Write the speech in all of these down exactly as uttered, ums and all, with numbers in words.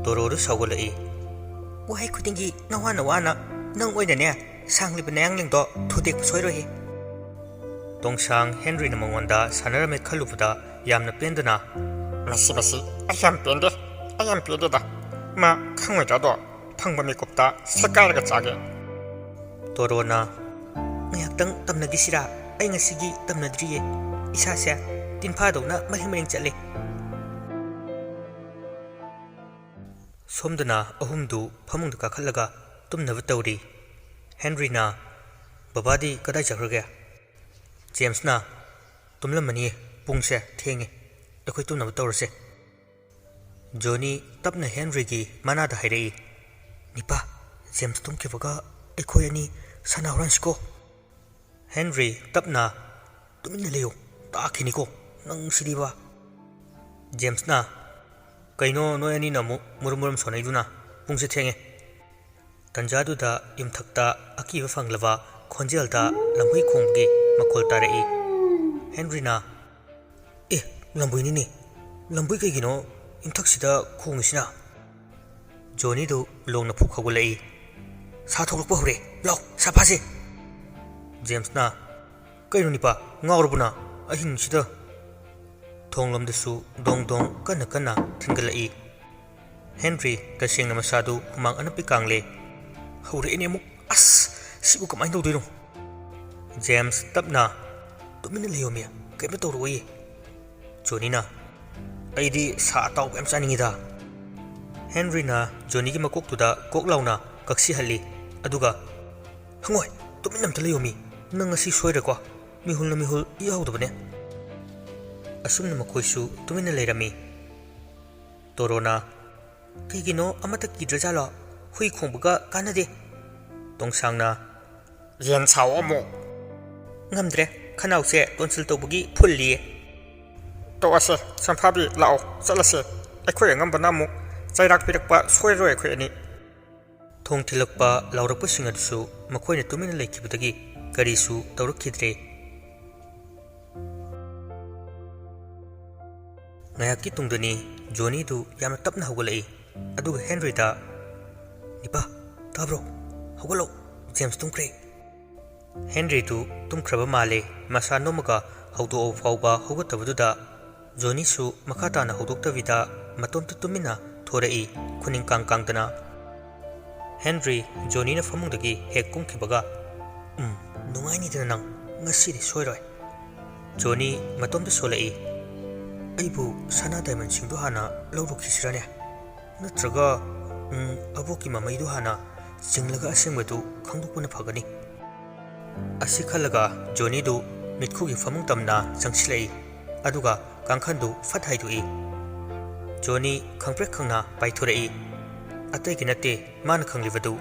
ꯇꯣꯔꯣꯗꯨ ꯁꯥꯎꯒꯠꯂꯛꯏ꯫ "ꯋꯥꯍꯩ ꯈꯨꯗꯤꯡꯒꯤ ꯅꯋꯥ ꯅꯋꯥꯅ, ꯅꯪ ꯑꯣꯏꯅꯅꯦ ꯁꯥꯡꯂꯤꯕ ꯅꯌꯥꯡꯂꯦꯡꯗꯣ ꯊꯨꯗꯦꯛꯄ ꯁꯣꯏꯔꯣꯏꯍꯦ꯫" ꯇꯣꯡꯁꯥꯡ ꯍꯦꯟꯔꯤꯅ ꯃꯉꯣꯟꯗ ꯁꯥꯟꯅꯔꯝꯃꯦ ꯈꯜꯂꯨꯕꯗ ꯌꯥꯝꯅ ꯄꯦꯟꯗꯅ, "ꯃꯁꯤ, ꯃꯁꯤ ꯑꯩ ꯌꯥꯝ ꯄꯦꯟꯗꯦ, ꯑꯩ ꯌꯥꯝ ꯄꯦꯟꯗꯦꯗ꯫ ꯃꯥ ꯈꯪꯉꯣꯏꯗ꯭ꯔꯥꯗꯣ, ꯐꯪꯕ ꯃꯤꯀꯨꯞꯇ ꯁꯦꯒꯥꯏꯔꯒ ꯆꯥꯒꯦ꯫" ꯇꯣꯔꯣꯅ, "ꯉꯥꯏꯍꯥꯛꯇꯪ ꯇꯝꯅꯈꯤꯁꯤꯔꯥ? ꯑꯩ ꯉꯁꯤꯒꯤ ꯇꯝꯅꯗ꯭ꯔꯤꯌꯦ꯫ ꯏꯁꯥꯁꯦ ꯇꯤꯟꯐꯥꯗꯧꯅ ꯃꯔꯦꯡ ꯃꯔꯦꯡ ꯆꯠꯂꯦ꯫" ꯁꯣꯝꯗꯅ ꯑꯍꯨꯝꯗꯨ ꯐꯃꯨꯡꯗ ꯀꯥꯈꯠꯂꯒ ꯇꯨꯝꯅꯕ ꯇꯧꯔꯤ꯫ ꯍꯦꯟꯔꯤꯅ, "ꯕꯕꯥꯗꯤ ꯀꯗꯥꯏ ꯆꯠꯈ꯭ꯔꯒꯦ?" ꯖꯦꯝꯁꯅ, "ꯇꯨꯝꯂꯝꯃꯅꯤꯌꯦ, ꯄꯨꯡꯁꯦ ꯊꯦꯡꯉꯦ, ꯑꯩꯈꯣꯏ ꯇꯨꯝꯅꯕ ꯇꯧꯔꯁꯦ꯫" ꯖꯣꯅꯤ ꯇꯞꯅ ꯍꯦꯟꯔꯤꯒꯤ ꯃꯅꯥꯗ ꯍꯥꯏꯔꯛꯏ, "ꯅꯤꯄꯥ, ꯖꯦꯝꯁ ꯇꯨꯝꯈꯤꯕꯒ ꯑꯩꯈꯣꯏ ꯑꯅꯤ ꯁꯥꯟꯅ ꯍꯧꯔꯥꯟꯁꯤꯀꯣ꯫" ꯍꯦꯟꯔꯤ ꯇꯞꯅ, "ꯇꯨꯃꯤꯟꯅ ꯂꯩꯌꯨ, ꯇꯥꯈꯤꯅꯤꯀꯣ ꯅꯪ ꯁꯤꯗꯤꯕ꯫" ꯖꯦꯝꯁꯅ, "ꯀꯩꯅꯣ ꯅꯣꯏ ꯑꯅꯤꯅ ꯑꯃꯨꯛ ꯃꯨꯔꯨꯝ ꯃꯨꯔꯨꯝ ꯁꯣꯟꯅꯩꯗꯨꯅ? ꯄꯨꯡꯁꯦ ꯊꯦꯡꯉꯦ꯫" ꯇꯟꯖꯥꯗꯨꯗ ꯌꯨꯝꯊꯛꯇ ꯑꯀꯤꯕ ꯐꯪꯂꯕ ꯈꯣꯟꯖꯦꯜꯗ ꯂꯝꯍꯨꯏ ꯈꯣꯡꯕꯒꯤ ꯃꯈꯣꯜ ꯇꯥꯔꯛꯏ꯫ ꯍꯦꯟꯔꯤꯅ, "ꯑꯦ, ꯂꯝꯕꯨꯏꯅꯤꯅꯦ꯫ ꯂꯝꯕꯨꯏ ꯀꯩꯒꯤꯅꯣ ꯌꯨꯝꯊꯛꯁꯤꯗ ꯈꯣꯡꯉꯤꯁꯤꯅ?" ꯖꯣꯅꯤꯗꯨ ꯂꯣꯡꯅ ꯐꯨꯛ ꯍꯧꯒꯠꯂꯛꯏ꯫ "ꯁꯥ ꯊꯣꯛꯂꯛꯄ ꯍꯧꯔꯦ꯫ ꯂꯥꯎ, ꯁꯥ ꯐꯥꯁꯦ!" ꯖꯦꯝꯁꯅ, "ꯀꯩꯅꯣ ꯅꯤꯄꯥ, ꯉꯥꯎꯔꯕꯣ ꯅꯪ? ꯑꯍꯤꯡꯁꯤꯗ?" ꯊꯣꯡꯂꯣꯝꯗꯁꯨ ꯗꯣꯡ ꯗꯣꯡ ꯀꯟꯅ ꯀꯟꯅ ꯊꯤꯟꯒꯠꯂꯛꯏ꯫ ꯍꯦꯟꯔꯤ ꯇꯁꯦꯡꯅ ꯃꯁꯥꯗꯨ ꯍꯨꯃꯥꯡ ꯑꯅꯞꯄꯤ ꯀꯥꯡꯂꯦ꯫ "ꯍꯧꯔꯛꯑꯦꯅꯦ ꯑꯃꯨꯛ꯫ ꯑꯁ, ꯁꯤꯕꯨ ꯀꯃꯥꯏꯅ ꯇꯧꯗꯣꯏꯅꯣ?" ꯖꯦꯝꯁ ꯇꯞꯅ, "ꯇꯨꯃꯤꯟꯅ ꯂꯩꯌꯣꯃꯤ, ꯀꯩꯝꯇ ꯇꯧꯔꯛꯑꯣꯏꯌꯦ꯫" ꯖꯣꯅꯤꯅ, "ꯑꯩꯗꯤ ꯁꯥ ꯑꯇꯥꯎꯕ ꯌꯥꯝ ꯆꯥꯅꯤꯡꯉꯤꯗ꯫" ꯍꯦꯟꯔꯤꯅ ꯖꯣꯅꯤꯒꯤ ꯃꯀꯣꯛꯇꯨꯗ ꯀꯣꯛ ꯂꯥꯎꯅ ꯀꯛꯁꯤꯍꯜꯂꯤ꯫ ꯑꯗꯨꯒ, "ꯍꯪꯉꯣꯏ, ꯇꯨꯃꯤꯟꯅ ꯑꯝꯇ ꯂꯩꯌꯣꯃꯤ꯫ ꯅꯪ ꯉꯁꯤ ꯁꯣꯏꯔꯦꯀꯣ꯫ ꯃꯤꯍꯨꯜꯅ ꯃꯤꯍꯨꯜ ꯏꯍꯧꯗꯕꯅꯦ꯫" ꯑꯁꯨꯝꯅ ꯃꯈꯣꯏꯁꯨ ꯇꯨꯃꯤꯟꯅ ꯂꯩꯔꯝꯃꯤ꯫ ꯇꯣꯔꯣꯅ, "ꯀꯩꯒꯤꯅꯣ ꯑꯃꯠꯇ ꯀꯤꯗ꯭ꯔꯖꯥꯠꯂꯣ? ꯍꯨꯏ ꯈꯣꯡꯕꯒ ꯀꯥꯟꯅꯗꯦ꯫" ꯇꯣꯡꯁꯥꯡꯅ, "ꯌꯦꯟ ꯁꯥꯎ ꯑꯃꯨꯛ꯫" "ꯉꯝꯗ꯭ꯔꯦ, ꯈꯅꯥꯎꯁꯦ ꯇꯣꯟꯁꯤꯜ ꯇꯧꯕꯒꯤ ꯐꯨꯜꯂꯤꯌꯦ꯫" "ꯇꯣꯛꯑꯁꯦ, ꯁꯝꯐꯥꯕꯤ, ꯂꯥꯛꯑꯣ, ꯆꯠꯂꯁꯦ꯫ ꯑꯩꯈꯣꯏ ꯑꯉꯝꯕꯅ ꯑꯃꯨꯛ ꯆꯩꯔꯥꯛ ꯄꯤꯔꯛꯄ ꯁꯣꯏꯔꯔꯣꯏ ꯑꯩꯈꯣꯏ ꯑꯅꯤ꯫" ꯊꯣꯡ ꯊꯤꯜꯂꯛꯄ ꯂꯥꯎꯔꯛꯄꯁꯤꯡ ꯑꯗꯨꯁꯨ ꯃꯈꯣꯏꯅ ꯇꯨꯃꯤꯟꯅ ꯂꯩꯈꯤꯕꯗꯒꯤ ꯀꯔꯤꯁꯨ ꯇꯧꯔꯛꯈꯤꯗ꯭ꯔꯦ꯫ ꯉꯥꯏꯍꯥꯛꯀꯤ ꯇꯨꯡꯗꯅꯤ ꯖꯣꯅꯤꯗꯨ ꯌꯥꯝꯅ ꯇꯞꯅ ꯍꯧꯒꯠꯂꯛꯏ꯫ ꯑꯗꯨꯒ ꯍꯦꯟꯔꯤꯗ, "ꯅꯤꯄꯥ, ꯇꯥꯕ꯭ꯔꯣ? ꯍꯧꯒꯠꯂꯣ, ꯖꯦꯝꯁ ꯇꯨꯝꯈ꯭ꯔꯦ!" ꯍꯦꯟꯔꯤꯗꯨ ꯇꯨꯝꯈ꯭ꯔꯕ ꯃꯥꯜꯂꯦ꯫ ꯃꯁꯥ ꯅꯣꯝꯃꯒ ꯍꯧꯗꯣꯛꯑꯕ ꯐꯥꯎꯕ ꯍꯧꯒꯠꯇꯕꯗꯨꯗ ꯖꯣꯅꯤꯁꯨ ꯃꯈꯥ ꯇꯥꯅ ꯍꯧꯗꯣꯛꯇꯕꯤꯗ ꯃꯇꯣꯝꯇ ꯇꯨꯃꯤꯟꯅ ꯊꯣꯔꯛꯏ, ꯈꯨꯅꯤꯡ ꯀꯥꯡ ꯀꯥꯡꯗꯅ꯫ ꯍꯦꯟꯔꯤ ꯖꯣꯅꯤꯅ ꯐꯃꯨꯡꯗꯒꯤ ꯍꯦꯛ ꯀꯨꯝꯈꯤꯕꯒ, "ꯎꯝ, ꯅꯨꯡꯉꯥꯏꯅꯤꯗꯅ ꯅꯪ, ꯉꯁꯤꯗꯤ ꯁꯣꯏꯔꯣꯏ꯫" ꯖꯣꯅꯤ ꯃꯇꯣꯝꯇ ꯁꯣꯜꯂꯛꯏ꯫ "ꯑꯩꯕꯨ ꯁꯅꯥ ꯗꯥꯏꯃꯟꯁꯤꯡꯗꯣ ꯍꯥꯟꯅ ꯂꯧꯔꯨꯈꯤꯁꯤꯔꯅꯦ? ꯅꯠꯇ꯭ꯔꯒ, ꯎꯝ, ꯑꯕꯣꯛꯀꯤ ꯃꯃꯩꯗꯨ ꯍꯥꯟꯅ ꯆꯤꯡꯂꯒ ꯑꯁꯦꯡꯕꯗꯨ ꯈꯪꯗꯣꯛꯄꯅ ꯐꯒꯅꯤ?" ꯑꯁꯤ ꯈꯜꯂꯒ ꯖꯣꯅꯤꯗꯨ ꯃꯤꯠꯈꯨꯒꯤ ꯐꯃꯨꯡ ꯇꯝꯅ ꯆꯪꯁꯤꯜꯂꯛꯏ꯫ ꯑꯗꯨꯒ ꯀꯥꯡꯈꯟꯗꯨ ꯐꯠ ꯍꯥꯏꯗꯣꯛꯏ꯫ ꯖꯣꯅꯤ ꯈꯪꯄ꯭ꯔꯦꯛ ꯈꯪꯅ ꯄꯥꯏꯊꯣꯔꯛꯏ꯫ ꯑꯇꯩꯒꯤ ꯅꯠꯇꯦ ꯃꯥꯅ ꯈꯪꯂꯤꯕꯗꯨ,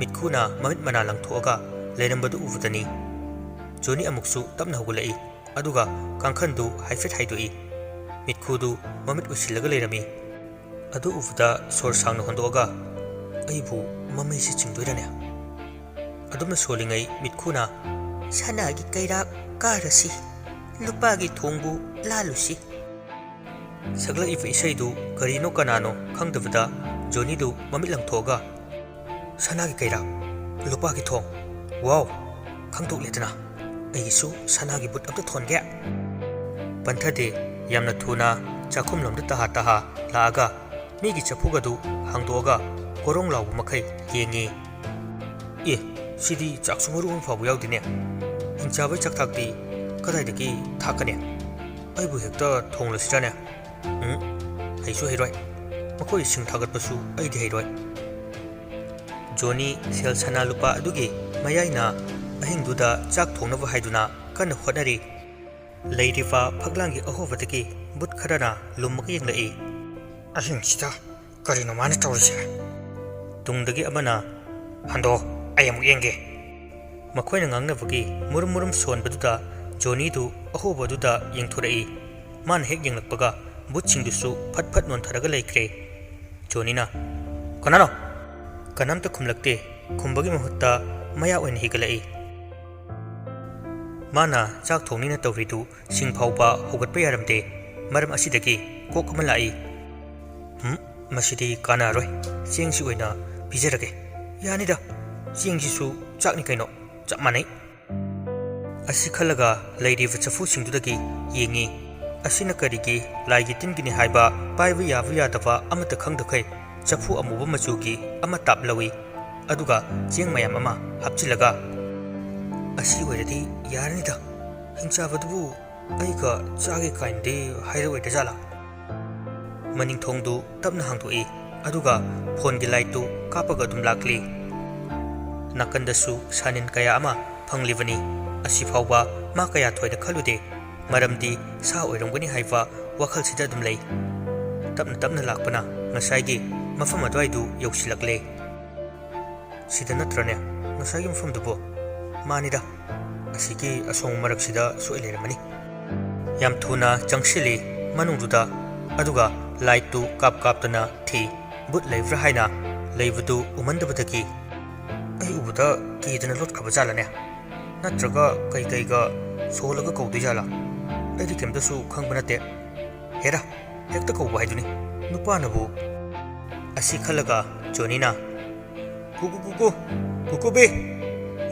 ꯃꯤꯠꯈꯨꯅ ꯃꯃꯤꯠ ꯃꯅꯥ ꯂꯪꯊꯣꯛꯑꯒ ꯂꯩꯔꯝꯕꯗꯨ ꯎꯕꯗꯅꯤ꯫ ꯖꯣꯅꯤ ꯑꯃꯨꯛꯁꯨ ꯇꯞꯅ ꯍꯧꯒꯠꯂꯛꯏ꯫ ꯑꯗꯨꯒ ꯀꯥꯡꯈꯟꯗꯨ ꯍꯥꯏꯐꯦꯠ ꯍꯥꯏꯗꯣꯛꯏ꯫ ꯃꯤꯠꯈꯨꯗꯨ ꯃꯃꯤꯠ ꯎꯏꯁꯤꯜꯂꯒ ꯂꯩꯔꯝꯃꯤ꯫ ꯑꯗꯨ ꯎꯕꯗ ꯁꯣꯔ ꯁꯥꯡꯅ ꯍꯣꯟꯗꯣꯛꯑꯒ, "ꯑꯩꯕꯨ ꯃꯃꯩꯁꯤ ꯆꯤꯡꯗꯣꯏꯔꯅꯦ?" ꯑꯗꯨꯝꯅ ꯁꯣꯜꯂꯤꯉꯩ ꯃꯤꯠꯈꯨꯅ, "ꯁꯅꯥꯒꯤ ꯀꯩꯔꯥꯛ ꯀꯥꯔꯁꯤ, ꯂꯨꯄꯥꯒꯤ ꯊꯣꯡꯕꯨ ꯂꯥꯜꯂꯨꯁꯤ꯫" ꯁꯛꯂꯛꯏꯕ ꯏꯁꯩꯗꯨ ꯀꯔꯤꯅꯣ ꯀꯅꯥꯅꯣ ꯈꯪꯗꯕꯗ ꯖꯣꯅꯤꯗꯨ ꯃꯃꯤꯠ ꯂꯪꯊꯣꯛꯑꯒ, "ꯁꯅꯥꯒꯤ ꯀꯩꯔꯥꯛ, ꯂꯨꯄꯥꯒꯤ ꯊꯣꯡ, ꯋꯥꯎ, ꯈꯪꯗꯣꯛꯂꯦꯗꯅ꯫ ꯑꯩꯒꯤꯁꯨ ꯁꯅꯥꯒꯤ ꯕꯨꯠ ꯑꯝꯇ ꯊꯣꯟꯒꯦ꯫" ꯄꯟꯊꯗꯦ, ꯌꯥꯝꯅ ꯊꯨꯅ ꯆꯥꯛꯈꯨꯝꯂꯣꯝꯗ ꯇꯍꯥ ꯇꯍꯥ ꯂꯥꯛꯑꯒ ꯃꯤꯒꯤ ꯆꯐꯨꯒꯗꯨ ꯍꯥꯡꯗꯣꯛꯑꯒ ꯀꯣꯔꯣꯡ ꯂꯥꯎꯕ ꯃꯈꯩ ꯌꯦꯡꯉꯤ꯫ "ꯑꯦ, ꯁꯤꯗꯤ ꯆꯥꯛꯁꯨ ꯃꯔꯨ ꯑꯃ ꯐꯥꯎꯕ ꯌꯥꯎꯗꯦꯅꯦ꯫ ꯍꯤꯡꯆꯥꯕꯩ ꯆꯥꯛꯊꯥꯛꯇꯤ ꯀꯗꯥꯏꯗꯒꯤ ꯊꯥꯛꯀꯅꯤ? ꯑꯩꯕꯨ ꯍꯦꯛꯇ ꯊꯣꯡꯂꯁꯤꯔꯥꯅꯦ? ꯎꯝ, ꯍꯩꯁꯨ ꯍꯩꯔꯣꯏ꯫ ꯃꯈꯣꯏ ꯁꯤꯡ ꯊꯥꯒꯠꯄꯁꯨ ꯑꯩꯗꯤ ꯍꯩꯔꯣꯏ꯫" ꯖꯣꯅꯤ ꯁꯦꯜ ꯁꯅꯥ ꯂꯨꯄꯥ ꯑꯗꯨꯒꯤ ꯃꯌꯥꯏꯅ ꯑꯍꯤꯡꯗꯨꯗ ꯆꯥꯛ ꯊꯣꯡꯅꯕ ꯍꯥꯏꯗꯨꯅ ꯀꯟꯅ ꯍꯣꯠꯅꯔꯤ꯫ ꯂꯩꯔꯤꯕ ꯐꯛꯂꯥꯡꯒꯤ ꯑꯍꯣꯕꯗꯒꯤ ꯕꯨꯠ ꯈꯔꯅ ꯂꯨꯝꯃꯒ ꯌꯦꯡꯂꯛꯏ꯫ "ꯑꯍꯤꯡꯁꯤꯗ ꯀꯔꯤꯅꯣ ꯃꯥꯅ ꯇꯧꯔꯤꯁꯦ?" ꯇꯨꯡꯗꯒꯤ ꯑꯃꯅ, "ꯍꯟꯗꯣ, ꯑꯩ ꯑꯃꯨꯛ ꯌꯦꯡꯒꯦ꯫" ꯃꯈꯣꯏꯅ ꯉꯥꯡꯅꯕꯒꯤ ꯃꯨꯔꯨꯝ ꯃꯨꯔꯨꯝ ꯁꯣꯟꯕꯗꯨꯗ ꯖꯣꯅꯤꯗꯨ ꯑꯍꯣꯕꯗꯨꯗ ꯌꯦꯡꯊꯣꯔꯛꯏ꯫ ꯃꯥꯅ ꯍꯦꯛ ꯌꯦꯡꯂꯛꯄꯒ ꯕꯨꯠꯁꯤꯡꯗꯨꯁꯨ ꯐꯠ ꯐꯠ ꯅꯣꯟꯊꯔꯒ ꯂꯩꯈ꯭ꯔꯦ꯫ ꯖꯣꯅꯤꯅ, "ꯀꯅꯥꯅꯣ?" ꯀꯅꯥꯝꯇ ꯈꯨꯝꯂꯛꯇꯦ꯫ ꯈꯨꯝꯕꯒꯤ ꯃꯍꯨꯠꯇ ꯃꯌꯥ ꯑꯣꯏꯅ ꯍꯤꯒꯠꯂꯛꯏ꯫ ꯃꯥꯅ ꯆꯥꯛ ꯊꯣꯡꯅꯤꯅ ꯇꯧꯔꯤꯗꯨ ꯁꯤꯡ ꯐꯥꯎꯕ ꯍꯧꯒꯠꯄ ꯌꯥꯔꯝꯗꯦ꯫ ꯃꯔꯝ ꯑꯁꯤꯗꯒꯤ ꯀꯣꯛ ꯑꯃ ꯂꯥꯛꯏ꯫ "ꯍꯨꯝ? "ꯃꯁꯤꯗꯤ ꯀꯥꯟꯅꯔꯣꯏ, ꯆꯦꯡꯁꯤ ꯑꯣꯏꯅ ꯄꯤꯖꯔꯒꯦ꯫ ꯌꯥꯅꯤꯗ, ꯆꯦꯡꯁꯤꯁꯨ ꯆꯥꯛꯅꯤ ꯀꯩꯅꯣ, ꯆꯞ ꯃꯥꯟꯅꯩ"꯫ ꯑꯁꯤ ꯈꯜꯂꯒ ꯂꯩꯔꯤꯕ ꯆꯐꯨꯁꯤꯡꯗꯨꯗꯒꯤ ꯌꯦꯡꯉꯤ꯫ ꯑꯁꯤꯅ ꯀꯔꯤꯒꯤ ꯂꯥꯏꯒꯤ ꯇꯤꯟꯒꯤꯅꯤ ꯍꯥꯏꯕ ꯄꯥꯏꯕ ꯌꯥꯕ ꯌꯥꯗꯕ ꯑꯃꯠꯇ ꯈꯪꯗꯈꯩ ꯆꯐꯨ ꯑꯃꯨꯕ ꯃꯆꯨꯒꯤ ꯑꯃ ꯇꯥꯞ ꯂꯧꯏ꯫ ꯑꯗꯨꯒ ꯆꯦꯡ ꯃꯌꯥꯝ ꯑꯃ ꯍꯥꯞꯆꯤꯜꯂꯒ, "ꯑꯁꯤ ꯑꯣꯏꯔꯗꯤ ꯌꯥꯔꯅꯤꯗ, ꯍꯤꯡꯆꯥꯕꯗꯨꯕꯨ ꯑꯩꯒ ꯆꯥꯒꯦ ꯀꯥꯏꯅꯗꯤ ꯍꯥꯏꯔꯛꯑꯣꯏꯗ ꯖꯥꯠꯂꯥ?" ꯃꯅꯤꯡꯊꯣꯡꯗꯨ ꯇꯞꯅ ꯍꯥꯡꯗꯣꯛꯏ, ꯑꯗꯨꯒ ꯐꯣꯟꯒꯤ ꯂꯥꯏꯠꯇꯨ ꯀꯥꯞꯄꯒ ꯑꯗꯨꯝ ꯂꯥꯛꯂꯤ꯫ ꯅꯥꯀꯟꯗꯁꯨ ꯁꯥꯅꯤꯟ ꯀꯌꯥ ꯑꯃ ꯐꯪꯂꯤꯕꯅꯤ꯫ ꯑꯁꯤꯐꯥꯎꯕ ꯃꯥ ꯀꯌꯥ ꯊꯣꯏꯅ ꯈꯜꯂꯨꯗꯦ, ꯃꯔꯝꯗꯤ ꯁꯥ ꯑꯣꯏꯔꯝꯒꯅꯤ ꯍꯥꯏꯕ ꯋꯥꯈꯜꯁꯤꯗ ꯑꯗꯨꯝ ꯂꯩ꯫ ꯇꯞꯅ ꯇꯞꯅ ꯂꯥꯛꯄꯅ ꯉꯁꯥꯏꯒꯤ ꯃꯐꯝ ꯑꯗꯨꯋꯥꯏꯗꯨ ꯌꯧꯁꯤꯜꯂꯛꯂꯦ꯫ "ꯁꯤꯗ ꯅꯠꯇ꯭ꯔꯅꯦ ꯉꯁꯥꯏꯒꯤ ꯃꯐꯝꯗꯨꯕꯣ?" "ꯃꯥꯅꯤꯗ, ꯑꯁꯤꯒꯤ ꯑꯁꯣꯡꯕ ꯃꯔꯛꯁꯤꯗ ꯁꯣꯏ ꯂꯩꯔꯝꯃꯅꯤ"꯫ ꯌꯥꯝ ꯊꯨꯅ ꯆꯪꯁꯤꯜꯂꯤ ꯃꯅꯨꯡꯗꯨꯗ, ꯑꯗꯨꯒ ꯂꯥꯏꯠꯇꯨ ꯀꯥꯞ ꯀꯥꯞꯇꯅ ꯊꯤ꯫ ꯕꯨꯠ ꯂꯩꯕ꯭ꯔꯥ ꯍꯥꯏꯅ ꯂꯩꯕꯗꯨ ꯎꯃꯟꯗꯕꯗꯒꯤ, "ꯑꯩ ꯎꯕꯗ ꯀꯤꯗꯅ ꯂꯣꯠꯈ꯭ꯔꯕ ꯖꯥꯠꯂꯅꯦ? ꯅꯠꯇ꯭ꯔꯒ ꯀꯩꯀꯩꯒ ꯁꯣꯜꯂꯒ ꯀꯧꯗꯣꯏ ꯖꯥꯠꯂꯥ? ꯑꯩꯗꯤ ꯀꯩꯝꯇꯁꯨ ꯈꯪꯕ ꯅꯠꯇꯦ꯫ ꯍꯦꯔꯥ, ꯍꯦꯛꯇ ꯀꯧꯕ ꯍꯥꯏꯗꯨꯅꯤ, ꯅꯨꯄꯥꯅꯕꯨ"꯫ ꯑꯁꯤ ꯈꯜꯂꯒ ꯖꯣꯅꯤꯅ, "ꯀꯨꯀꯨ ꯀꯨꯀꯨ, ꯀꯨꯀꯨꯕꯤ,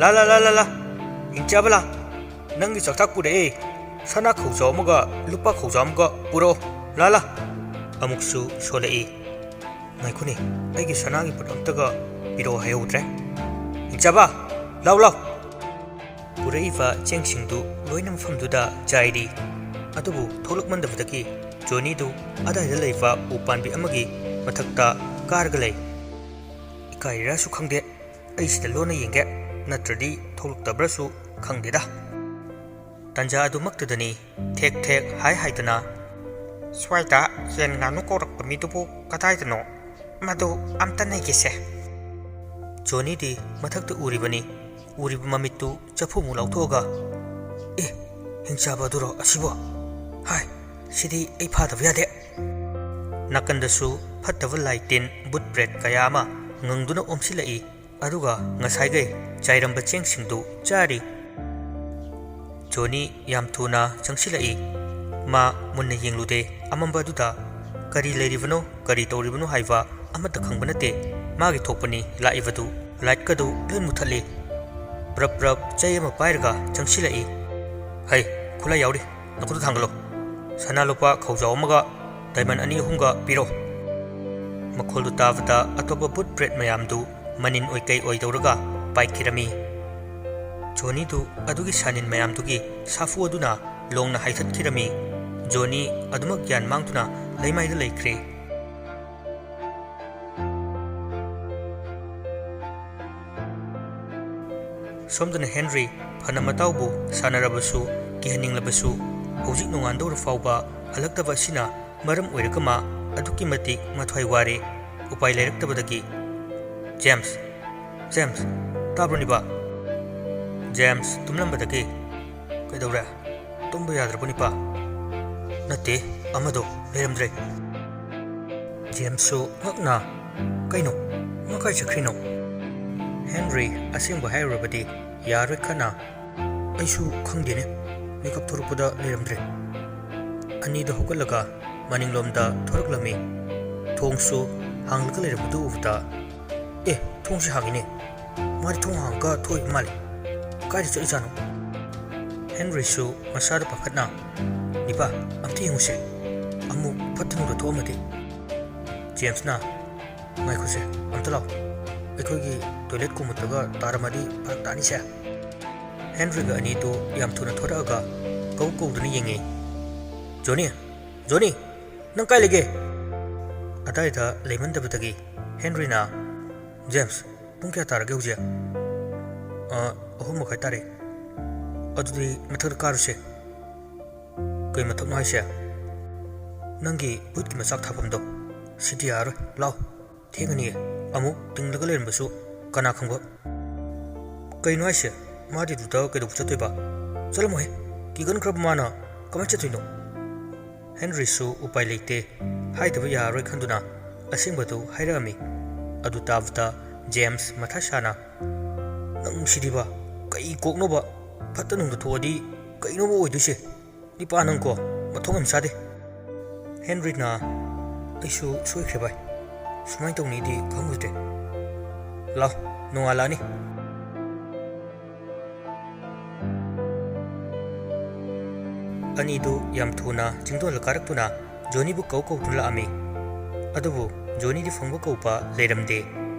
ꯂꯥ ꯂꯥ ꯂꯥ ꯂꯥ ꯂꯥ, ꯍꯤꯡꯆꯥꯕ ꯂꯥ, ꯅꯪꯒꯤ ꯆꯥꯛꯊꯥꯛ ꯄꯨꯔꯛꯑꯦ, ꯁꯅꯥ ꯈꯧꯖꯥꯎ ꯑꯃꯒ ꯂꯨꯄꯥ ꯈꯧꯖꯥꯎ ꯑꯃꯒ ꯄꯨꯔꯛꯑꯣ, ꯂꯥ ꯂꯥ"꯫ ꯑꯃꯨꯛꯁꯨ ꯁꯣꯜꯂꯛꯏ꯫ "ꯉꯥꯏꯈꯣꯅꯦ, ꯑꯩꯒꯤ ꯁꯅꯥꯒꯤ ꯕꯨꯠ ꯑꯝꯇꯒ ꯄꯤꯔꯛꯑꯣ ꯍꯥꯏꯍꯧꯗ꯭ꯔꯦ꯫ ꯍꯤꯡꯆꯥꯕ, ꯂꯥꯎ ꯂꯥꯎ"꯫ ꯄꯨꯔꯛꯏꯕ ꯆꯦꯡꯁꯤꯡꯗꯨ ꯂꯣꯏꯅ ꯃꯐꯝꯗꯨꯗ ꯆꯥꯏꯔꯤ꯫ ꯑꯗꯨꯕꯨ ꯊꯣꯛꯂꯛꯃꯟꯗꯕꯗꯒꯤ ꯖꯣꯅꯤꯗꯨ ꯑꯗꯥꯏꯗ ꯂꯩꯕ ꯎ ꯄꯥꯝꯕꯤ ꯑꯃꯒꯤ ꯃꯊꯛꯇ ꯀꯥꯔꯒ ꯂꯩ꯫ "ꯏꯀꯥꯏꯔꯤꯔꯥꯁꯨ ꯈꯪꯗꯦ, ꯑꯩ ꯁꯤꯗ ꯂꯣꯟꯅ ꯌꯦꯡꯒꯦ, ꯅꯠꯇ꯭ꯔꯗꯤ ꯊꯣꯛꯂꯛꯇꯕ꯭ꯔꯥꯁꯨ ꯈꯪꯗꯦꯗ"꯫ ꯇꯟꯖꯥ ꯑꯗꯨꯃꯛꯇꯗꯅꯤ ꯊꯦꯛ ꯊꯦꯛ ꯍꯥꯏ ꯍꯥꯏꯗꯅ, "ꯁ꯭ꯋꯥꯏꯗ ꯌꯦꯟ ꯉꯥꯅꯨ ꯀꯧꯔꯛꯄ ꯃꯤꯗꯨꯕꯨ ꯀꯗꯥꯏꯗꯅꯣ? ꯃꯗꯨ ꯑꯝꯇ ꯅꯩꯒꯦꯁꯦ"꯫ ꯖꯣꯅꯤꯗꯤ ꯃꯊꯛꯇ ꯎꯔꯤꯕꯅꯤ꯫ ꯎꯔꯤꯕ ꯃꯃꯤꯠꯇꯨ ꯆꯐꯨꯃꯨꯛ ꯂꯥꯎꯊꯣꯛꯑꯒ, "ꯑꯦ, ꯍꯤꯡꯆꯥꯕ ꯑꯗꯨꯔꯣ ꯑꯁꯤꯕꯣ? ꯍꯥꯏ, ꯁꯤꯗꯤ ꯑꯩ ꯐꯥꯗꯕ ꯌꯥꯗꯦ"꯫ ꯅꯥꯀꯟꯗꯁꯨ ꯐꯠꯇꯕ ꯂꯥꯏ ꯇꯤꯟ, ꯕꯨꯠ ꯄ꯭ꯔꯦꯠ ꯀꯌꯥ ꯑꯃ ꯉꯪꯗꯨꯅ ꯑꯣꯝꯁꯤꯜꯂꯛꯏ꯫ ꯑꯗꯨꯒ ꯉꯁꯥꯏꯈꯩ ꯆꯥꯏꯔꯝꯕ ꯆꯦꯡꯁꯤꯡꯗꯨ ꯆꯥꯔꯤ꯫ ꯖꯣꯅꯤ ꯌꯥꯝ ꯊꯨꯅ ꯆꯪꯁꯤꯜꯂꯛꯏ꯫ ꯃꯥ ꯃꯨꯟꯅ ꯌꯦꯡꯂꯨꯗꯦ ꯑꯃꯝꯕ ꯑꯗꯨꯗ꯫ ꯀꯔꯤ ꯂꯩꯔꯤꯕꯅꯣ, ꯀꯔꯤ ꯇꯧꯔꯤꯕꯅꯣ ꯍꯥꯏꯕ ꯑꯃꯠꯇ ꯈꯪꯕ ꯅꯠꯇꯦ꯫ ꯃꯥꯒꯤ ꯊꯣꯛꯄꯅꯤ ꯂꯥꯛꯏꯕꯗꯨ꯫ ꯂꯥꯏꯠꯀꯗꯨ ꯂꯣꯏ ꯃꯨꯊꯠꯂꯤ꯫ ꯄ꯭ꯔꯞ ꯄ꯭ꯔꯞ ꯆꯩ ꯑꯃ ꯄꯥꯏꯔꯒ ꯆꯪꯁꯤꯜꯂꯛꯏ꯫ "ꯍꯩ, ꯈꯨꯠꯂꯥꯏ ꯌꯥꯎꯔꯤ, ꯅꯈꯨꯠꯇ ꯊꯥꯡꯒꯠꯂꯣ꯫ ꯁꯅꯥ ꯂꯨꯄꯥ ꯈꯧꯖꯥꯎ ꯑꯃꯒ ꯗꯥꯏꯃꯟ ꯑꯅꯤ ꯑꯍꯨꯝꯒ ꯄꯤꯔꯣ꯫" ꯃꯈꯣꯜꯗꯨ ꯇꯥꯕꯗ ꯑꯇꯣꯞꯄ ꯕꯨꯠ ꯕ꯭ꯔꯦꯠ ꯃꯌꯥꯝꯗꯨ ꯃꯅꯤꯟ ꯑꯣꯏ ꯀꯩ ꯑꯣꯏ ꯇꯧꯔꯒ ꯄꯥꯏꯈꯤꯔꯝꯃꯤ꯫ ꯖꯣꯅꯤꯗꯨ ꯑꯗꯨꯒꯤ ꯁꯥꯅꯤꯟ ꯃꯌꯥꯝꯗꯨꯒꯤ ꯁꯥꯐꯨ ꯑꯗꯨꯅ ꯂꯣꯡꯅ ꯍꯥꯏꯊꯠꯈꯤꯔꯝꯃꯤ꯫ ꯖꯣꯅꯤ ꯑꯗꯨꯃꯛ ꯒ꯭ꯌꯥꯟ ꯃꯥꯡꯗꯨꯅ ꯂꯩꯃꯥꯏꯗ ꯂꯩꯈ꯭ꯔꯦ꯫ ꯁꯣꯝꯗꯅ ꯍꯦꯟꯔꯤ ꯐꯅ ꯃꯇꯥꯎꯕꯨ ꯁꯥꯟꯅꯔꯕꯁꯨ, ꯀꯤꯍꯟꯅꯤꯡꯂꯕꯁꯨ, ꯍꯧꯖꯤꯛ ꯅꯣꯡꯉꯥꯟꯗꯧꯔ ꯐꯥꯎꯕ ꯍꯜꯂꯛꯇꯕ ꯑꯁꯤꯅ ꯃꯔꯝ ꯑꯣꯏꯔꯒ ꯃꯥ ꯑꯗꯨꯛꯀꯤ ꯃꯇꯤꯛ ꯃꯊ꯭ꯋꯥꯏ ꯋꯥꯔꯦ꯫ ꯎꯄꯥꯏ ꯂꯩꯔꯛꯇꯕꯗꯒꯤ, "ꯖꯦꯝꯁ, ꯖꯦꯝꯁ, ꯇꯥꯕ꯭ꯔꯣ ꯅꯤꯄꯥ?" ꯖꯦꯝꯁ ꯇꯨꯝꯂꯝꯕꯗꯒꯤ, "ꯀꯩꯗꯧꯔꯦ? ꯇꯨꯝꯕ ꯌꯥꯗ꯭ꯔꯕꯣ ꯅꯤꯄꯥ?" "ꯅꯠꯇꯦ, ꯑꯃꯗꯣ ꯂꯩꯔꯝꯗ꯭ꯔꯦ꯫" ꯖꯦꯝꯁꯁꯨ ꯉꯛꯅ, "ꯀꯩꯅꯣ? ꯃꯥ ꯀꯥꯏ ꯆꯠꯈ꯭ꯔꯤꯅꯣ?" ꯍꯦꯟꯔꯤ ꯑꯁꯦꯡꯕ ꯍꯥꯏꯔꯨꯔꯕꯗꯤ ꯌꯥꯔꯣꯏ ꯈꯠꯅ, "ꯑꯩꯁꯨ ꯈꯪꯗꯦꯅꯦ, ꯃꯤꯀꯞ ꯊꯣꯔꯛꯄꯗ ꯂꯩꯔꯝꯗ꯭ꯔꯦ꯫" ꯑꯅꯤꯗꯣ ꯍꯧꯒꯠꯂꯒ ꯃꯅꯤꯡꯂꯣꯝꯗ ꯊꯣꯔꯛꯂꯝꯃꯤ꯫ ꯊꯣꯡꯁꯨ ꯍꯥꯡꯂꯒ ꯂꯩꯔꯝꯕꯗꯨ ꯎꯕꯗ, "ꯑꯦ, ꯊꯣꯡꯁꯤ ꯍꯥꯡꯉꯤꯅꯦ꯫ ꯃꯥꯗꯤ ꯊꯣꯡ ꯍꯥꯡꯉꯒ ꯊꯣꯛꯏꯕ ꯃꯥꯜꯂꯦ꯫ ꯀꯥꯏꯗ ꯆꯠꯂꯤꯖꯥꯠꯅꯣ?" ꯍꯦꯟꯔꯤꯁꯨ ꯃꯁꯥꯗ ꯄꯥꯈꯠꯅ, "ꯅꯤꯄꯥ, ꯑꯝꯇ ꯌꯦꯡꯉꯨꯁꯦ꯫ ꯑꯃꯨꯛ ꯐꯠꯇ ꯅꯨꯡꯗ ꯊꯣꯛꯑꯝꯃꯗꯤ꯫" ꯖꯦꯝꯁꯅ, "ꯉꯥꯏꯈꯣꯁꯦ, ꯑꯝꯇ ꯂꯥꯛꯑꯣ꯫ ꯑꯩꯈꯣꯏꯒꯤ ꯇꯣꯏꯂꯦꯠ ꯀꯣꯃꯨꯠꯇꯒ ꯇꯥꯔꯝꯃꯗꯤ ꯐꯔꯛ ꯇꯥꯅꯤꯁꯦ꯫" ꯍꯦꯟꯔꯤꯒ ꯑꯅꯤꯗꯨ ꯌꯥꯝ ꯊꯨꯅ ꯊꯣꯔꯛꯑꯒ ꯀꯧ ꯀꯧꯗꯨꯅ ꯌꯦꯡꯉꯤ꯫ "ꯖꯣꯅꯤ, ꯖꯣꯅꯤ, ꯅꯪ ꯀꯥꯏ ꯂꯩꯒꯦ?" ꯑꯗꯥꯏꯗ ꯂꯩꯃꯟꯗꯕꯗꯒꯤ ꯍꯦꯟꯔꯤꯅ, "ꯖꯦꯝꯁ, ꯄꯨꯡ ꯀꯌꯥ ꯇꯥꯔꯒꯦ ꯍꯧꯖꯤꯛ?" "ꯑ, ꯑꯍꯨꯝ ꯃꯈꯥꯏ ꯇꯥꯔꯦ꯫" "ꯑꯗꯨꯗꯤ ꯃꯊꯛꯇ ꯀꯥꯔꯨꯁꯦ꯫" "ꯀꯩ ꯃꯊꯛꯅꯣ ꯍꯥꯏꯁꯦ?" "ꯅꯪꯒꯤ ꯕꯨꯠꯀꯤ ꯃꯆꯥꯛ ꯊꯥꯐꯝꯗꯣ꯫ ꯁꯤꯗꯤ ꯌꯥꯔꯔꯣꯏ, ꯂꯥꯎ꯫ ꯊꯦꯡꯉꯅꯤꯌꯦ꯫ ꯑꯃꯨꯛ ꯇꯤꯡꯂꯒ ꯂꯩꯔꯝꯕꯁꯨ ꯀꯅꯥ ꯈꯪꯕ꯫" "ꯀꯩꯅꯣ ꯍꯥꯏꯁꯦ? ꯃꯥꯗꯤ ꯑꯗꯨꯗ ꯀꯩꯗꯧꯕ ꯆꯠꯇꯣꯏꯕ? ꯆꯠꯂꯝꯃꯣꯏꯍꯦ꯫ ꯀꯤꯒꯟꯈ꯭ꯔꯕ ꯃꯥꯅ ꯀꯃꯥꯏꯅ ꯆꯠꯇꯣꯏꯅꯣ?" ꯍꯦꯟꯔꯤꯁꯨ ꯎꯄꯥꯏ ꯂꯩꯇꯦ꯫ ꯍꯥꯏꯗꯕ ꯌꯥꯔꯔꯣꯏ ꯈꯟꯗꯨꯅ ꯑꯁꯦꯡꯕꯗꯨ ꯍꯥꯏꯔꯛꯑꯝꯃꯤ꯫ ꯑꯗꯨ ꯇꯥꯕꯗ ꯖꯦꯝꯁ ꯃꯊꯥ ꯁꯥꯅ, "ꯅꯪ ꯁꯤꯗꯤꯕ, ꯀꯩ ꯀꯣꯛꯅꯣꯕ? ꯐꯠꯇ ꯅꯨꯡꯗ ꯊꯣꯛꯑꯗꯤ ꯀꯩꯅꯣꯕ ꯑꯣꯏꯗꯣꯏꯁꯦ? ꯅꯤꯄꯥ ꯅꯪꯀꯣ, ꯃꯊꯣꯡ ꯌꯥꯝ ꯆꯥꯗꯦ꯫" ꯍꯦꯟꯔꯤꯅ, ꯑꯩꯁꯨ ꯁꯣꯏꯈ꯭ꯔꯦ ꯚꯥꯏ꯫ ꯁꯨꯃꯥꯏꯅ ꯇꯧꯅꯤꯗꯤ ꯈꯪꯂꯨꯗ꯭ꯔꯦ꯫ ꯂꯥꯎ, ꯅꯣꯡꯉꯥꯜꯂꯛꯑꯅꯤ꯫ ꯑꯅꯤꯗꯨ ꯌꯥꯝ ꯊꯨꯅ ꯆꯤꯡꯗꯣꯜ ꯀꯥꯔꯛꯇꯨꯅ ꯖꯣꯅꯤꯕꯨ ꯀꯧ ꯀꯧꯗꯨꯅ ꯂꯥꯛꯑꯝꯃꯤ꯫ ꯑꯗꯨꯕꯨ ꯖꯣꯅꯤꯗꯤ ꯐꯪꯕ ꯀꯧꯕ ꯂꯩꯔꯝꯗꯦ꯫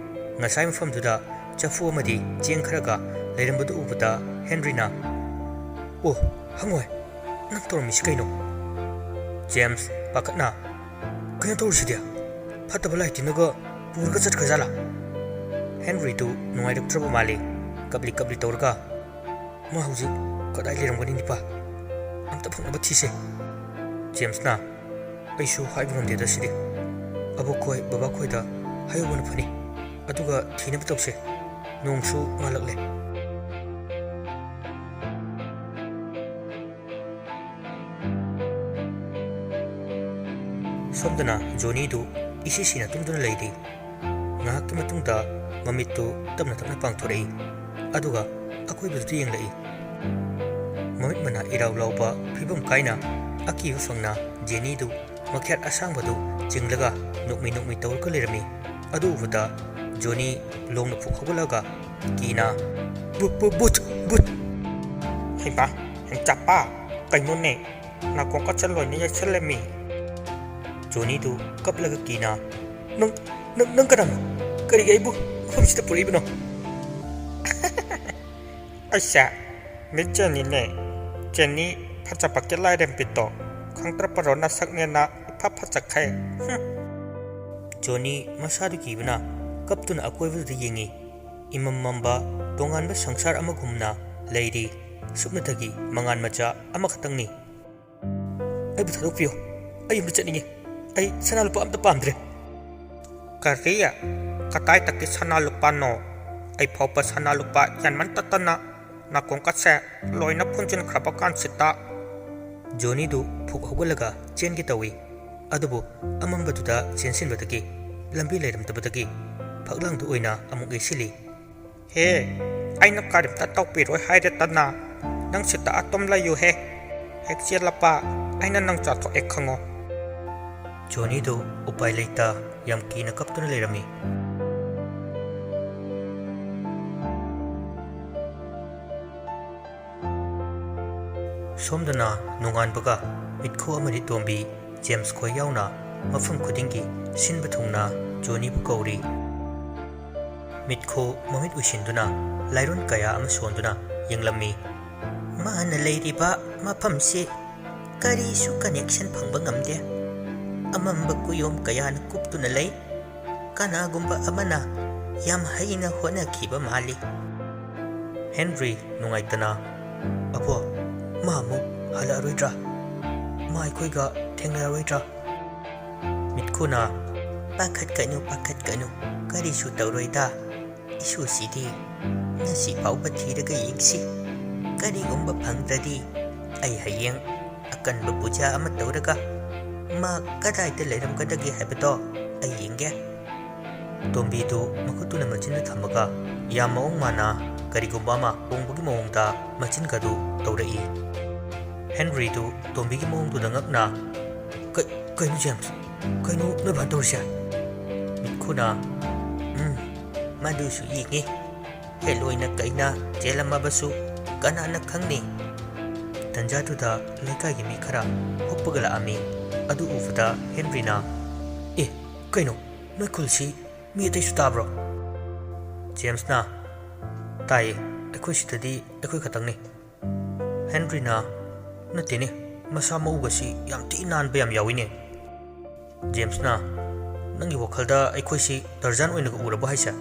ꯉꯁꯥꯏ ꯃꯐꯝꯗꯨꯗ ꯆꯐꯨ ꯑꯃꯗꯤ ꯆꯦꯡ ꯈꯔꯒ ꯂꯩꯔꯝꯕꯗꯨ ꯎꯕꯗ ꯍꯦꯟꯔꯤꯅ, "ꯑꯣ, ꯍꯪꯉꯣꯏ, ꯅꯪ ꯇꯧꯔꯝꯃꯤꯁꯤ ꯀꯩꯅꯣ?" ꯖꯦꯝꯁ ꯄꯥꯈꯠꯅ, "ꯀꯩꯅꯣ ꯇꯧꯔꯤꯁꯤꯗꯤ? ꯐꯠꯇꯕ ꯂꯥꯏ ꯇꯤꯟꯅꯒ ꯄꯨꯔꯒ ꯆꯠꯈ꯭ꯔꯖꯥꯠꯂꯥ?" ꯍꯦꯟꯔꯤꯗꯨ ꯅꯨꯡꯉꯥꯏꯔꯛꯇ꯭ꯔꯕ ꯃꯥꯜꯂꯤ꯫ ꯀꯞꯂꯤ ꯀꯞꯂꯤ ꯇꯧꯔꯒ, "ꯃꯥ ꯍꯧꯖꯤꯛ ꯀꯗꯥꯏ ꯂꯩꯔꯝꯒꯅꯤ ꯅꯤꯄꯥ? ꯑꯝꯇ ꯐꯪꯅꯕ ꯊꯤꯁꯦ꯫" ꯖꯦꯝꯁꯅ, "ꯑꯩꯁꯨ ꯍꯥꯏꯕ ꯉꯝꯗꯦꯗ ꯁꯤꯗꯤ꯫ ꯑꯕꯣꯛꯈꯣꯏ ꯕꯕꯥꯈꯣꯏꯗ ꯍꯥꯏꯍꯧꯕꯅ ꯐꯅꯤ꯫ ꯑꯗꯨꯒ ꯊꯤꯅꯕ ꯇꯧꯁꯦ꯫ ꯅꯣꯡꯁꯨ ꯉꯥꯜꯂꯛꯂꯦ꯫" ꯁꯣꯝꯗꯅ ꯖꯣꯅꯤꯗꯨ ꯏꯁꯤ ꯁꯤꯅ ꯇꯨꯝꯗꯨꯅ ꯂꯩꯔꯤ꯫ ꯉꯥꯏꯍꯥꯛꯀꯤ ꯃꯇꯨꯡꯗ ꯃꯃꯤꯠꯇꯨ ꯇꯞꯅ ꯇꯞꯅ ꯄꯥꯡꯊꯣꯔꯛꯏ꯫ ꯑꯗꯨꯒ ꯑꯀꯣꯏꯕꯗꯨꯗ ꯌꯦꯡꯂꯛꯏ꯫ ꯃꯃꯤꯠ ꯃꯅꯥ ꯏꯔꯥꯎ ꯂꯥꯎꯕ ꯐꯤꯕꯝ ꯀꯥꯏꯅ ꯑꯀꯤꯕ ꯐꯪꯅ ꯖꯦꯅꯤꯗꯨ ꯃꯈꯌꯥꯠ ꯑꯁꯥꯡꯕꯗꯨ ꯆꯤꯡꯂꯒ ꯅꯣꯛꯃꯤ ꯅꯣꯛꯃꯤ ꯇꯧꯔꯒ ꯂꯩꯔꯝꯃꯤ꯫ ꯑꯗꯨ ꯎꯕꯗ ꯖꯣꯅꯤ ꯂꯣꯡꯅ ꯐꯨꯛ ꯍꯧꯒꯠꯂꯒ ꯀꯤꯅ, "ꯕꯨ-, ꯕꯨ-, ꯕꯨꯠ! ꯕꯨꯠ!" "ꯍꯩꯃꯥ, ꯍꯦꯟꯆꯥꯞꯄꯥ, ꯀꯩꯅꯣꯅꯦ? ꯅꯥꯀꯣꯡ ꯀꯥꯆꯜ ꯂꯣꯏꯅ ꯌꯩꯁꯜꯂꯝꯃꯤ꯫" ꯖꯣꯅꯤꯗꯨ ꯀꯞꯂꯒ ꯀꯤꯅ, "ꯅꯪ, ꯅꯪ, ꯅꯪ ꯀꯅꯥꯅꯣ? ꯀꯔꯤꯒꯤ ꯑꯩꯕꯨ ꯃꯐꯝꯁꯤꯗ ꯄꯨꯔꯛꯏꯕꯅꯣ?" "ꯑꯩꯁꯦ ꯃꯤꯁ ꯖꯦꯅꯤꯅꯦ꯫ ꯖꯦꯅꯤ ꯐꯖꯕꯒꯤ ꯂꯥꯏꯔꯦꯝꯕꯤꯗꯣ꯫ ꯈꯪꯗ꯭ꯔꯕꯔꯣ ꯅꯁꯛꯅꯦꯅ ꯏꯐ ꯐꯖꯈꯩ? ꯍꯨꯝ꯫" ꯖꯣꯅꯤ ꯃꯁꯥꯗꯨ ꯀꯤꯕꯅ ꯀꯞꯇꯨꯅ ꯑꯀꯣꯏꯕꯗꯨꯗ ꯌꯦꯡꯉꯤ꯫ ꯏꯃꯝ ꯃꯝꯕ ꯇꯣꯉꯥꯟꯕ ꯁꯪꯁꯥꯔ ꯑꯃꯒꯨꯝꯅ ꯂꯩꯔꯤ꯫ ꯁꯨꯞꯅꯇꯒꯤ ꯃꯉꯥꯜ ꯃꯆꯥ ꯑꯃꯈꯛꯇꯪꯅꯤ꯫ "ꯑꯩꯕꯨ ꯊꯥꯗꯣꯛꯄꯤꯌꯨ꯫ ꯑꯩ ꯌꯨꯝꯗ ꯆꯠꯅꯤꯡꯉꯤ꯫ ꯑꯩ ꯁꯅꯥ ꯂꯨꯄꯥ ꯑꯝꯇ ꯄꯥꯝꯗ꯭ꯔꯦ꯫" "ꯀꯔꯤ? ꯀꯗꯥꯏꯗꯒꯤ ꯁꯅꯥ ꯂꯨꯄꯥꯅꯣ? ꯑꯩ ꯐꯥꯎꯕ ꯁꯅꯥ ꯂꯨꯄꯥ ꯌꯥꯟꯃꯟ ꯇꯠꯇꯅ ꯅꯥꯀꯣꯡꯀꯁꯦ ꯂꯣꯏꯅ ꯐꯨꯟꯖꯤꯟꯈ꯭ꯔꯕ ꯀꯥꯟꯁꯤꯗ꯫" ꯖꯣꯅꯤꯗꯨ ꯐꯨꯛ ꯍꯧꯒꯠꯂꯒ ꯆꯦꯟꯒꯦ ꯇꯧꯏ꯫ ꯑꯗꯨꯕꯨ ꯑꯃꯝꯕꯗꯨꯗ ꯆꯦꯟꯁꯤꯟꯕꯗꯒꯤ ꯂꯝꯕꯤ ꯂꯩꯔꯝꯗꯕꯗꯒꯤ ꯐꯛꯂꯥꯡꯗ ꯑꯣꯏꯅ ꯑꯃꯨꯛ ꯌꯩꯁꯤꯜꯂꯤ꯫ "ꯍꯦ, ꯑꯩꯅ ꯀꯔꯤꯝꯇ ꯇꯧꯕꯤꯔꯣꯏ ꯍꯥꯏꯔꯦꯗꯅ, ꯅꯪ ꯁꯤꯗ ꯑꯗꯨꯝ ꯂꯩꯌꯨꯍꯦ꯫ ꯍꯦꯛ ꯆꯦꯜꯂꯕ ꯑꯩꯅ ꯅꯪ ꯆꯥꯊꯣꯛꯑꯦ ꯈꯪꯉꯣ꯫" ꯖꯣꯅꯤꯗꯨ ꯎꯄꯥꯏ ꯂꯩꯇ ꯌꯥꯝ ꯀꯤꯅ ꯀꯞꯇꯨꯅ ꯂꯩꯔꯝꯃꯤ꯫ ꯁꯣꯝꯗꯅ ꯅꯣꯡꯉꯥꯟꯕꯒ ꯃꯤꯠꯈꯨ ꯑꯃꯗꯤ ꯇꯣꯝꯕꯤ, ꯖꯦꯝꯁ ꯈꯣꯏ ꯌꯥꯎꯅ ꯃꯐꯝ ꯈꯨꯗꯤꯡꯒꯤ ꯁꯤꯟꯕ ꯊꯨꯡꯅ ꯖꯣꯅꯤꯕꯨ ꯀꯧꯔꯤ꯫ ꯃꯤꯠꯈꯨ ꯃꯃꯤꯠ ꯎꯏꯁꯤꯟꯗꯨꯅ ꯂꯥꯏꯔꯣꯟ ꯀꯌꯥ ꯑꯃ ꯁꯣꯟꯗꯨꯅ ꯌꯦꯡꯂꯝꯃꯤ꯫ ꯃꯥꯅ ꯂꯩꯔꯤꯕ ꯃꯐꯝꯁꯤ ꯀꯔꯤꯁꯨ ꯀꯅꯦꯛꯁꯟ ꯐꯪꯕ ꯉꯝꯗꯦ꯫ ꯑꯃꯝꯕ ꯀꯨꯌꯣꯝ ꯀꯌꯥꯅ ꯀꯨꯞꯇꯨꯅ ꯂꯩ꯫ ꯀꯅꯥꯒꯨꯝꯕ ꯑꯃꯅ ꯌꯥꯝ ꯍꯩꯅ ꯍꯣꯠꯅꯈꯤꯕ ꯃꯥꯜꯂꯤ꯫ ꯍꯦꯟꯔꯤ ꯅꯨꯡꯉꯥꯏꯇꯅ, "ꯑꯕꯣ, ꯃꯥ ꯑꯃꯨꯛ ꯍꯜꯂꯛꯑꯔꯣꯏꯗ꯭ꯔꯥ? ꯃꯥ ꯑꯩꯈꯣꯏꯒ ꯊꯦꯡꯅꯔꯔꯣꯏꯗ꯭ꯔꯥ?" ꯃꯤꯠꯈꯨꯅ, "ꯄꯥꯈꯠꯀꯅꯨ, ꯄꯥꯈꯠꯀꯅꯨ, ꯀꯔꯤꯁꯨ ꯇꯧꯔꯣꯏꯗ꯫ ꯏꯁꯨꯁꯤꯗꯤ ꯉꯁꯤ ꯐꯥꯎꯕ ꯊꯤꯔꯒ ꯌꯦꯡꯁꯤ꯫ ꯀꯔꯤꯒꯨꯝꯕ ꯐꯪꯗ꯭ꯔꯗꯤ ꯑꯩ ꯍꯌꯦꯡ ꯑꯀꯟꯕ ꯄꯨꯖꯥ ꯑꯃ ꯇꯧꯔꯒ ꯃꯥ ꯀꯗꯥꯏꯗ ꯂꯩꯔꯝꯒꯗꯒꯦ ꯍꯥꯏꯕꯗꯣ ꯑꯩ ꯌꯦꯡꯒꯦ꯫" ꯇꯣꯝꯕꯤꯗꯨ ꯃꯈꯨꯠꯇꯨꯅ ꯃꯆꯤꯟꯗ ꯊꯝꯃꯒ ꯌꯥꯝ ꯃꯑꯣꯡ ꯃꯥꯟꯅ ꯀꯔꯤꯒꯨꯝꯕ ꯑꯃ ꯍꯣꯡꯕꯒꯤ ꯃꯑꯣꯡꯗ ꯃꯆꯤꯟꯒꯗꯨ ꯇꯧꯔꯛꯏ꯫ ꯍꯦꯟꯔꯤꯗꯨ ꯇꯣꯝꯕꯤꯒꯤ ꯃꯑꯣꯡꯗꯨꯗ ꯉꯛꯅ, "ꯀ-, ꯀꯩꯅꯣ ꯖꯦꯝꯁ? ꯀꯩꯅꯣ ꯅꯣꯏ ꯚꯥꯟ ꯇꯧꯔꯤꯁꯦ?" ꯃꯤꯠꯈꯨꯅ, "ꯎꯝ, ꯃꯗꯨꯁꯨ ꯌꯦꯡꯉꯤ꯫ ꯍꯦꯂꯣꯏꯅ ꯀꯩꯅ ꯆꯦꯜꯂꯝꯃꯕꯁꯨ ꯀꯅꯥꯅ ꯈꯪꯅꯤ?" ꯇꯟꯖꯥꯗꯨꯗ ꯂꯩꯀꯥꯏꯒꯤ ꯃꯤ ꯈꯔ ꯍꯨꯞꯄꯒ ꯂꯥꯛꯑꯝꯃꯤ꯫ ꯑꯗꯨ ꯎꯕꯗ ꯍꯦꯟꯔꯤꯅ, "ꯑꯦ, ꯀꯩꯅꯣ, ꯅꯣꯏ ꯈꯨꯜꯁꯤ ꯃꯤ ꯑꯇꯩꯁꯨ ꯇꯥꯕ꯭ꯔꯣ?" ꯖꯦꯝꯁꯅ, "ꯇꯥꯏꯌꯦ, ꯑꯩꯈꯣꯏ ꯁꯤꯗꯗꯤ ꯑꯩꯈꯣꯏ ꯈꯛꯇꯪꯅꯤ꯫" ꯍꯦꯟꯔꯤꯅ, "ꯅꯠꯇꯦꯅꯦ, ꯃꯁꯥ ꯃꯎꯒꯁꯤ ꯌꯥꯝ ꯊꯤ ꯅꯥꯟꯕ ꯌꯥꯝ ꯌꯥꯎꯏꯅꯦ꯫" ꯖꯦꯝꯁꯅ, "ꯅꯪꯒꯤ ꯋꯥꯈꯜꯗ ꯑꯩꯈꯣꯏꯁꯤ ꯇꯔꯖꯥꯟ ꯑꯣꯏꯅꯒ ꯎꯔꯕꯣ ꯍꯥꯏꯁꯦ?"